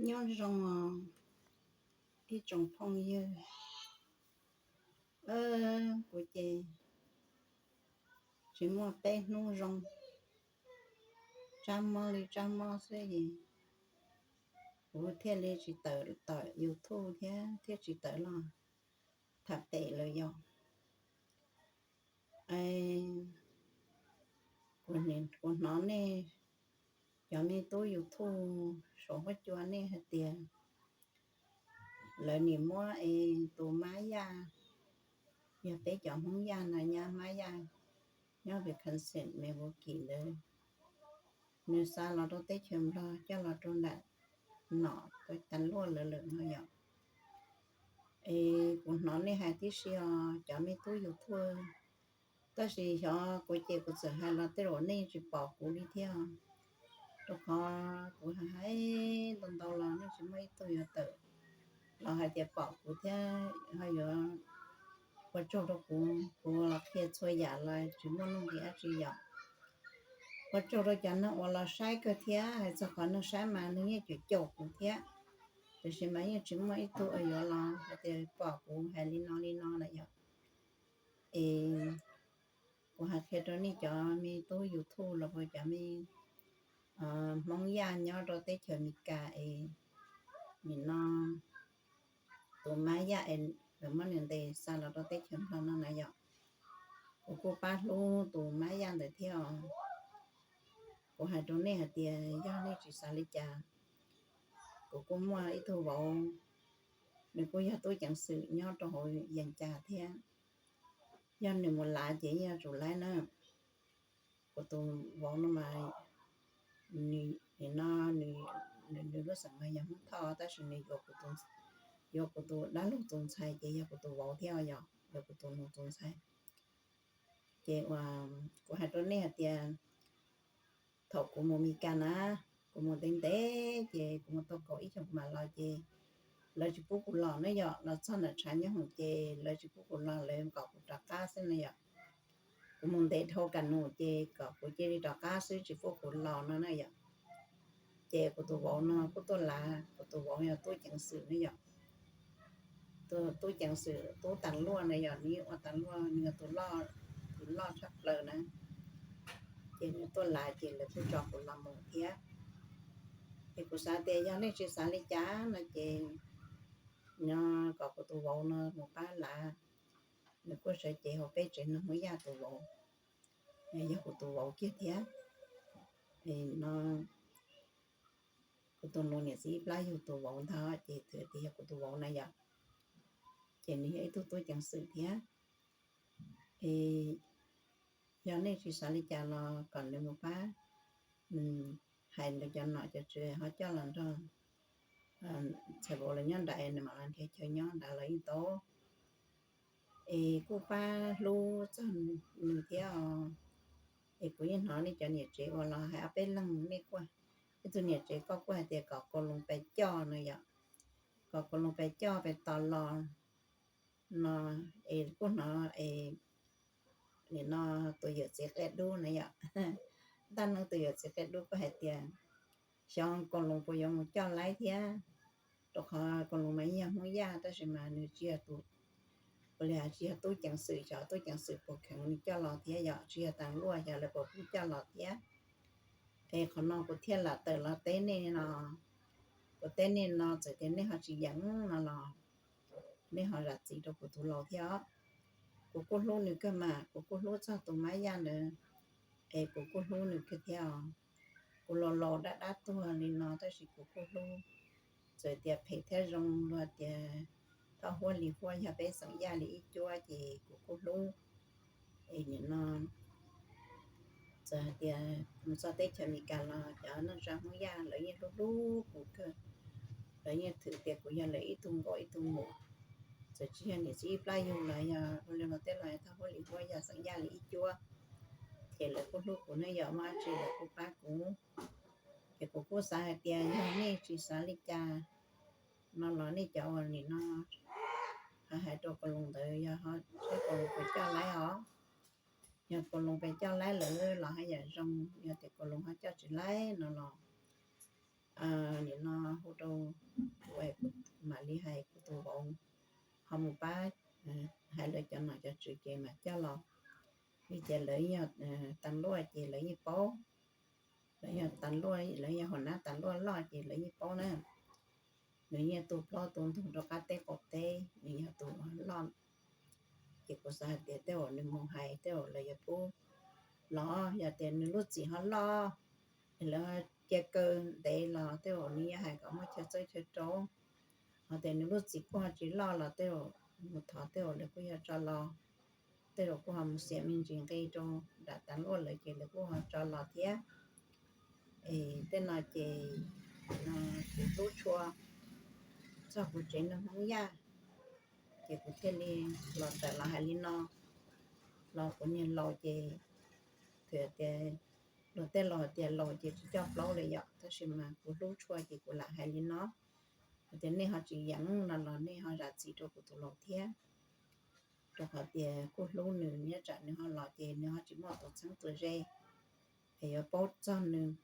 Nyob zoo os, ib tsoom phooj ywg. Kuv ces tsis muaj peb hnub zoo, tsab mob li tsab mob xwb es kuv thiaj li tsis tawm tom YouTube thiab, thiaj tsis tawm los tham pem lawm yom. Kuv hnov nej cov me tub YouTube saum huab cua nej hais tias lawv nim muab es tus Mab Yaj, yog peb cov Hmoob Yaj no nyab Mab Yaj nyob Wisconsin, Milwaukee ntawd, nws xa los rau teb chaws Nplog coj los rau nram nom tas luaj lawv lawm no yom. Es kuv hnov nej hais tib si os cov me tub YouTube, tab sis xyov kuv ces kuv txawm hais los tej zaum nej tsis pom kuv li thiab. Rau qhov kuv hais ntau ntau los nej tsis muaj ib tug yuav tawm los hais tias pom kuv thiab ho yuav ua tsaug rau kuv. Kuv los qhia txhua yam los tsis muaj nuj nqis dab tsi yom. Ua tsaug rau cov neeg uas los saib kawg thiab, hais txog qhov neeg saib mas neeg yeej caum caum kuv thiab, tiam sis mas yeej tsis muaj ib tug uas yuav los hais tias pom kuv hais li no li no lawm yom. Es kuv hais qhia rau nej cov me tub YouTube los puas cov me Hmoob Yaj nyob rau teb chaws Amelikas es nim no tus Mab Yaj es lawv muab nws ntes xa los rau teb chaws Nplog no na yom. Kuv kuj pab hlub tus Mab Yaj ntawd thiab os. Kuv hais rau nej hais tias yog nej tsis xav li cas, kuv kuj muaj ib tug vauv, nws kuj yog tub ceev xwm nyob rau hauv Yas Cas thiab. Yog nws mus lav ces yeej yuav tsum laib na. Kuv tus vauv no mas nws, nws no, nws lub xeem mas yog Hmoob Thoj tab sis nws yuav kuv tus dab laug tus ntxhais ces yog kuv tus vauv thiab yom, yog kuv tus nus tus ntxhais. Ces uas kuv hais rau nej hais tias thaum kuv mus Meskas na, kuv mus ntev ntev ces kuv mus tau kaum ib xyoos kuv mam los ces lawv tsis pub kuv los na yom, los txog nram tshav nyob hoom ces lawv tsis pub kuv los, lawv kom kuv rov qab xwb na yom. Kuv mus ntev dhau kam nus ces kom kuv cia li rov qab xwb tsis pub kuv los no na yom. Ces kuv tus vauv no kuj tuaj lav, kuv tus vauv yog tub ceev xwm na yom. Tub ceev xwm tub tas luaj na yom, nws yeej ua tas luaj, nws yog tus loj, tus loj tshaj plaws na. Ces nws tuaj lav ces lawv kuj tso kuv los mus thiab. Ces kuv xav tias yog nej tsis xav li cas no ces no kom kuv tus vauv no mus pab lav, nws kuj sawv cev hauv peb tsev neeg Hmoob Yaj tus vauv, yog kuv tus vauv kiag thiab. No kuv tus nus niam txiv ib plab yug tus vauv ntag ces txawm tias yog kuv tus vauv na yom. Ces nws yog ib tug tub ceev xwm thiab. Es yog nej tsis xav li cas los kom nws mus pab hais nws cov nom cov tswv ho coj los nrog txhais vauv lawv nyob nrad, nws mam los nrhiav chaw nyob nrad los yeej tau. Es kuj pab hlub txog nws thiab os. Es kuv yeej hnov nej cov niam tsev uas los hais ob peb leeg, nej kuj, ib tug niam tsev koj kuj hais tias kom Kaus Loos pes coj no yom, kom Kaus Loos pes coj pes tos los no. Es kuj hnov es nim no tus yawm txiv qia dub na yom, ntaj neeb tus yawm txiv qia dub kuj hais tias xyov Kaus Loos puas yuav mus coj laib thiab, rau qhov Kaus Loos mas yeej yog Hmoob Yaj tab sis mas nws tsis yog tus, ua li tsis yog tub ceev xwm, xyov tub ceev xwm puas kheev nws coj los thiab yom, tsis yog tas luaj xyov lawv puas pub coj los thiab. Es qhov no kuv thiaj lam tawm los teb nej no, kuv teb nej no txawm tias nej ho tsis yeem no los nej ho zam txim rau kuv tus laus thiab os. Kuv kuj hlub nws kawg mas, kuv kuj hlub txog tus Mab Yaj ntawd, es kuv kuj hlub nws kawg thiab os. Kuv laus laus dab dab tuag li no tab sis kuv kuj hlub, txawm tias phem thiab zoo, luag tias thoj huab li huab, yog peb xeem Yaj li ib cuab ces kuv kuj hlub. Es nim no txawm hais tias mus txog teb chaws Amelikas los cov neej tsa Hmoob Yaj lawv yeej hlub hlub kuv kawg, lawv yeej thwm tias kuv yog lawv ib tug nkauj ib tug muam. Txawm tsis yog niam txiv ib plab yug los yog ua li no tej los thoj huab li huab, yog xeem Yaj li ib cuab, ces lawv kuj hlub kuv ne yom, muaj dab tsi lawv kuj pab kuv. Ces kuv kuj xav hais tias yog nej tsis xav li cas no los nej cov uas nim no hais hais rau Kaus Loos ntawd yog ho saib Kaus Loos puas coj laib os. Yog Kaus Loos pes coj laib lawm los haj yam zoo, yog tias Kaus Loos ho coj tsis laib no los nim no rau kuv, kuv mam li hais kuv tus vauv ho mus pab hais lawv cov nom cov tswv ces mam coj los. Vim tias lawv yog tas luaj ces lawv yeej paub, lawv yog tas luaj, lawv yog hauv nab tas luaj loj ces lawv yeej paub na. Nws yeej tu plaub tu ntug rau qab teb qaum teb, nws yog tus loj. Ces kuv xav hais tias tej zaum nws mus hais tej zaum lawv yuav pub los, yog tias nws lub txim ho loj, lawv cia kaw ntev los tej zaum nws yuav hais kom muaj chaw txawb chaw rau. Ho tias nws lub txim kuj ho tsis loj los tej zaum mus thov tej zaum lawv kuj yuav tso los. Tej zaum kuj ho mus xiam me ntsis nqi rau nram tas luaj lawm ces lawv kuj ho tso los thiab. Es tej no ces kuv hlub tshua txog kuv tsev neeg Hmoob Yaj, ces kuv thiaj li los tawm los hais li no. Los kuv niag laus ces, thaum tias luag tej laus hais tias laus ces tsis coj plaub li yom, tab sis mas kuv hlub tshua ces kuv lam hais li no. Hais tias nej ho tsis yeem no los nej ho zam txim rau kuv tus laus thiab, rau qhov tias kuj hlub nws, nyob tsam nws ho los ces nws ho tsis muaj tus txheeb tus ze es yuav paub txog nws,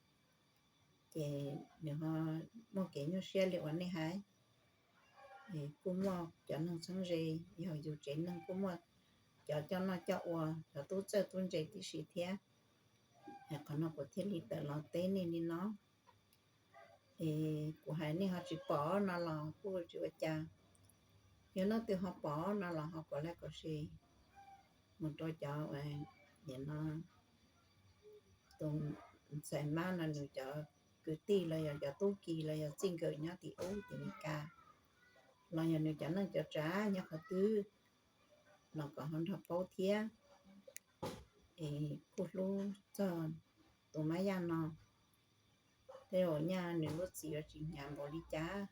ces nws ho muaj kev nyuaj siab li uas nej hais. Kuj muaj cov neeg txheeb ze, yog yus tsev neeg kuj muaj cov coj noj coj ua, cov tub txawj tub ntse tib si thiab. Qhov no kuv thiaj li tawm los teb nej li no. Es kuv hais nej ho tsis pom no los kuj tsis ua cas, yog leej twg ho pom no los ho kom laj kom se mus rau cov, nim no tus ntxhais mab no nws cov kwv tij los yog cov tub ki los yog txij nkawm nyob tim ub tim Meskas, los yog nws cov neej cov tsav nyob qhov twg los kom ho nrog paub thiab. Es kuj hlub txog tus Mab Yaj no, tej zaum nyaj nws lub txim yuav tsis hnyav npaum li cas,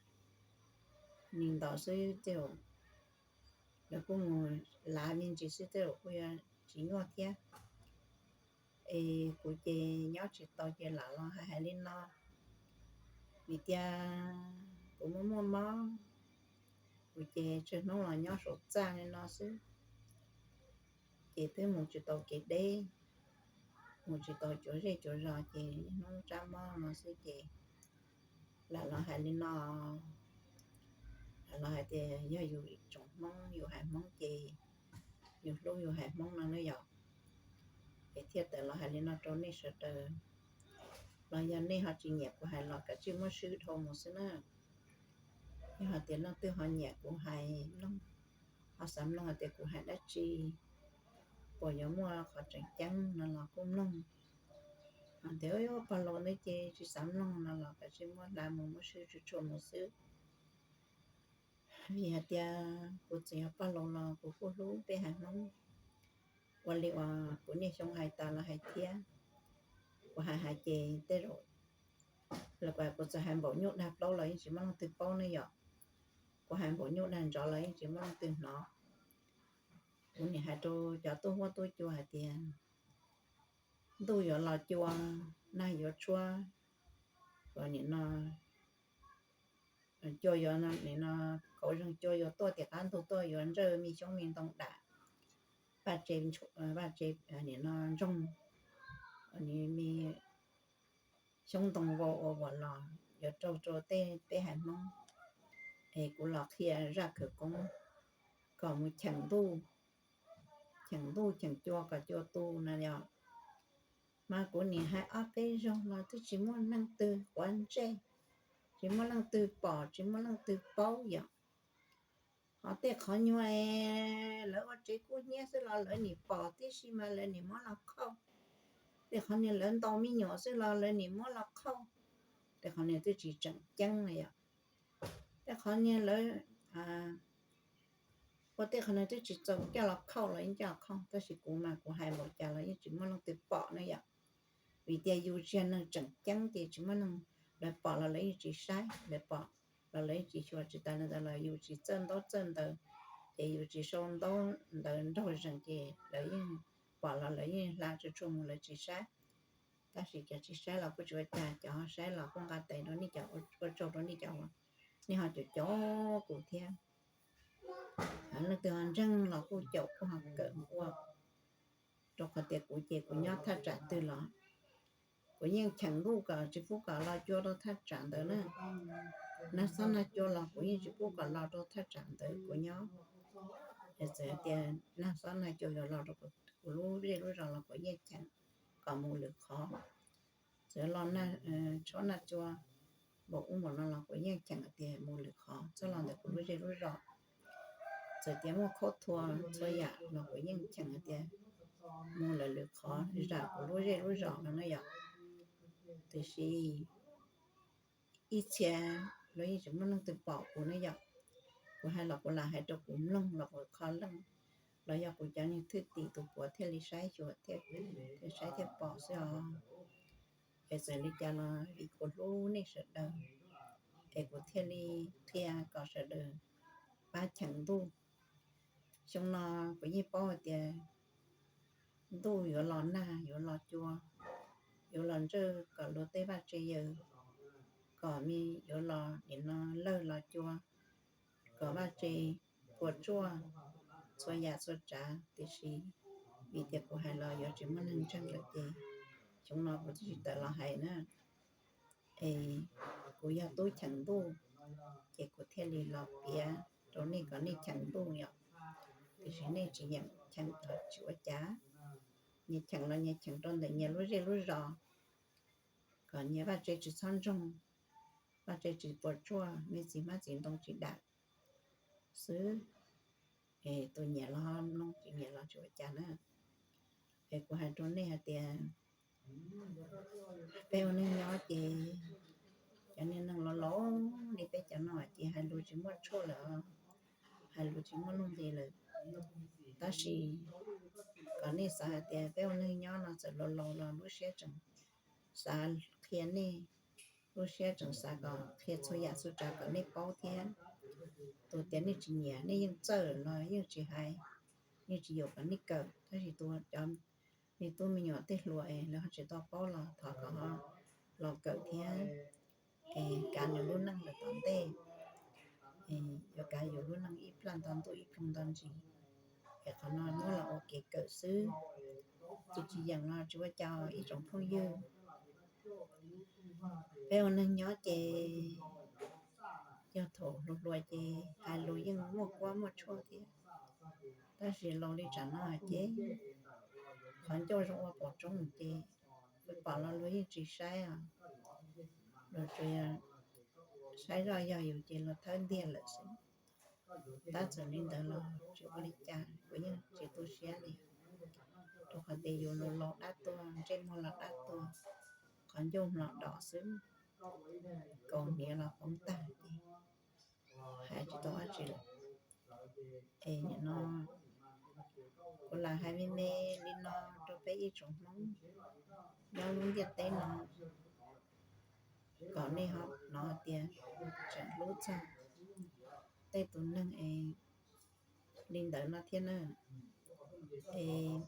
nws ntaus xwb tej zaum lawv kuj mus lav me ntsis xwb tej zaum kuj yuav tsis nyuaj thiab. Es kuv ces nyob tsis tau ces lam los hais hais li no, vim tias kuv muaj muaj mob, kuv ces tsawg hnub los nyob saum txaj li no xwb, ces twb mus tsis tau kev deb, mus tsis tau cuav zej cuav zos ces niaj hnub tsab mob no xwb ces lam los hais li no. Lam los hais tias yog yus tsoom Hmoob yus hais Hmoob ces yus hlub yus hais Hmoob no na yom, es thiaj tawm los hais li no rau nej sawv daws. Los yog nej ho tsis nyiam kuv hais los kav tsij muab swb dhau mus xwb na. Yog hais tias leej twg ho nyiam kuv hais mloog, ho xav mloog hais tias kuv hais dab tsi, puas yuav muaj qhov tseem ceeb no los kuj mloog. Hais tias pog laus ntawd ces tsis xav mloog no los kav tsij muab hla mus muab swb tsuag tsuag mus xwb. Vim hais tias kuv txawm yog pog laus los kuv kuj hlub peb haiv Hmoob. Ua li uas kuv niaj xyoo hais tas los hais thiab, kuv hais hais ces tej zaum los kuv txawm hais npaum nyuj dag plaub los yeej tsis muaj leej twg paub ne yom, kuv hais npaum nyuj dag ntsov los yeej tsis muaj leej twg hnov. Kuv nim hais rau cov tub huab tub cua hais tias ntuj yuav los cua, nag yuav tshuab, nim no cua yuav, nim no kauv zeeg cua yuav tuaj tim qab ntug tuaj yuav ntsawj me xyoob me ntoo dam vaj tse, nim no ntsoog, me xyoob ntoo vau ua vuas los yuav raug rau tej peb haiv Hmoob. Es kuv los qhia zaj khawv koob kom mus cheem ntuj, cheem ntuj cheem cua kom cua tu no yom. Mas kuv nim hais ob peb zaug los twb tsis muaj leej twg quav ntsej, tsis muaj leej twg pom, tsis muaj leej twg paub yom. Ho tej qhov nyuag lawv ua tsev kub hnyiab xwb los lawv nim pom tib si mas lawv nim muab los khauj. Tej qhov niag lawv ntaus me nyuam xwb los lawv nim muab los khauj. Tej qhov niag twb tsis tseem ceeb na yom. Tej qhov niag lawv ua tej qhov niag twb tsis txaus coj los khauj los yeej coj los khauj, tab sis kuv mas kuv hais npaum cas los yeej tsis muaj leej twg pom na yom. Vim tias yus tsis yog neeg tseem ceeb ces tsis muaj neeg, lawv pom los lawv yeej tsis saib, lawv pom los lawv yeej tsis xyuas, tsis tas li ntawd los yus tsis txawj ntaub txawj ntawv, ces yus tsis sau ntaub ntawv nraug zeeg ces lawv yeej pom los lawv yeej hla tsuag tsuag mus lawv tsis saib. Tab sis cov tsis saib los kuj tsis ua cas, cov ho saib los kuj nqa tes rau nej cov, ua tsaug rau nej cov, nej ho caum caum kuv thiab. Leej twg ho ntseeg los kuj caum kuj ho kawm ua, rau qhov tias kuv ces kuv nyob thaj tsam twg los kuv yeej cheem ntuj kom tsis pub kom los cua rau thaj tsam ntawd na. nag xob nag cua los kuv yeej tsis pub kom los rau thaj tsam ntawd kuv nyob. Es txawm tias nag xob nag cua yuav los rau kuv lub zej lub zos los kuv yeej cheem kom mus lwm qhov. Txawm los nag tshob nag cua npaum ub npaum no los kuv yeej cheem hais tias mus lwm qhov txhob los ntawm kuv lub zej lub zos. Txawm tias muaj khaub thua txhua yam los kuv yeej cheem hais tias mus lawm lwm qhov zam kuv lub zej lub zos no na yom. Tiam sis ib txhia los yeej tsis muaj leej twg pom kuv ne yom. Kuv hais los kuv lam hais rau kuv mloog los kuv qhov leej los yog kuv cov niag thwj tim tus puav thiaj li saib xyuas thiaj saib thiaj pom xwb os. Es txawm li cas los vim kuv hlub nej sawv daws es kuv thiaj li qhia kom sawv daws pab cheem ntuj. Xyoo no kuv yeej paub hais tias ntuj yuav los nag yuav los cua, yuav los ntsawj kom luag tej vaj tse yaws, kom me yuav los nim no lawg los cua, kom vaj tse puas tsuaj txhua yam txhua tsav. Tiam sis vim tias kuv hais los yuav tsis muaj neeg ntseeg lawm ces xyoo no kuv thiaj tsis tawm los hais na. Es kuv yog tub cheem ntuj, ces kuv thiaj li los piav rau nej kom nej cheem ntuj yom. Tiam sis nej tsis yeem cheem los tsis ua cas, nyias cheem los nyias cheem rau ntawm nyias lub zej lub zos, kom nyias vaj tse tsis txhob ntsoog, vaj tse tsis puas tsuaj, me txiv hmab txiv ntoo tsis dam xwb. Es tus nyiam los mloog, tsis nyiam los tsis ua cas na. Es kuv hais rau nej hais tias peb ua neeg nyob ces cov niag neeg laus laus li peb cov no ces hais lus tsis muaj tshuaj lawm, hais lus tsis muaj nuj nqis lawm. Tab sis kom nej xav hais tias peb ua neeg nyob no txawm laus laus los lub siab tseem xav qhia nej, lub siab tseem xav kom qhia txhua yam txhua tsav kom nej paub thiab. Tus tias nej tsis nyiam nej yeej txawj los yeej tsis hais, yeej tsis yuam kom nej kawm, tab sis tus cov me tub me nyuam tej hluas es lawv ho tsis tau paub los thov kom ho los kawm thiab, es kav nws lub neej lawm tom ntej, yuav kav yus lub neej ib plag nto ntuj ib ploog nto ntsis. Es qhov no muab los ua kev kawm xwb, ces tsis yeem no tsis ua cas ib tsoom phooj ywg. Peb ua neeg nyob ces yog thaum hluas hluas ces hais lus yeej muaj kuab muaj tshuaj thiab, tab sis laus li tsam no ces qhov ncauj zoo ua pom tsoov ces pom los luag yeej tsis saib os, luag tsuas saib zoj yog yus ces luag thawb ntiag lawm xwb. Tab txawm li ntawd los tsis ua li cas, kuv yeej tsis tu siab li, rau qhov tias yus laus laus dab tuag, ntsej muag los dab tuag, qhov ncauj mlom dom xwb, kaus hniav los poob tag ces hais tsis tau dab tsi lawm. Es nim no kuv lam hais me me li no rau peb ib tsoom Hmoob nyob lub ntiaj teb no kom nej ho hnov tias tseem hlub txog tej tus neeg es li ntawd no thiab na. Es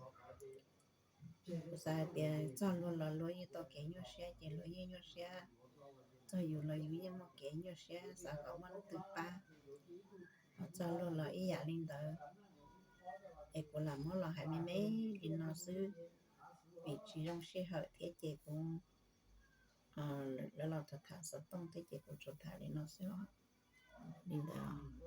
kuv xav hais tias txog luag los luag yeej tau kev nyuaj siab ces luag yeej nyuaj siab, txog yus los yus yeej muaj kev nyuaj siab xav kom muaj leej twg pab. Ho txog luag los ib yam li ntawd. Es kuv lam muab los hais me me li no xwb, vim tsis zoo sij hawm thiab ces kuv, lawv los tham tham xov tooj thiab ces kuv tsuas tham li no xwb os. Li ntawd.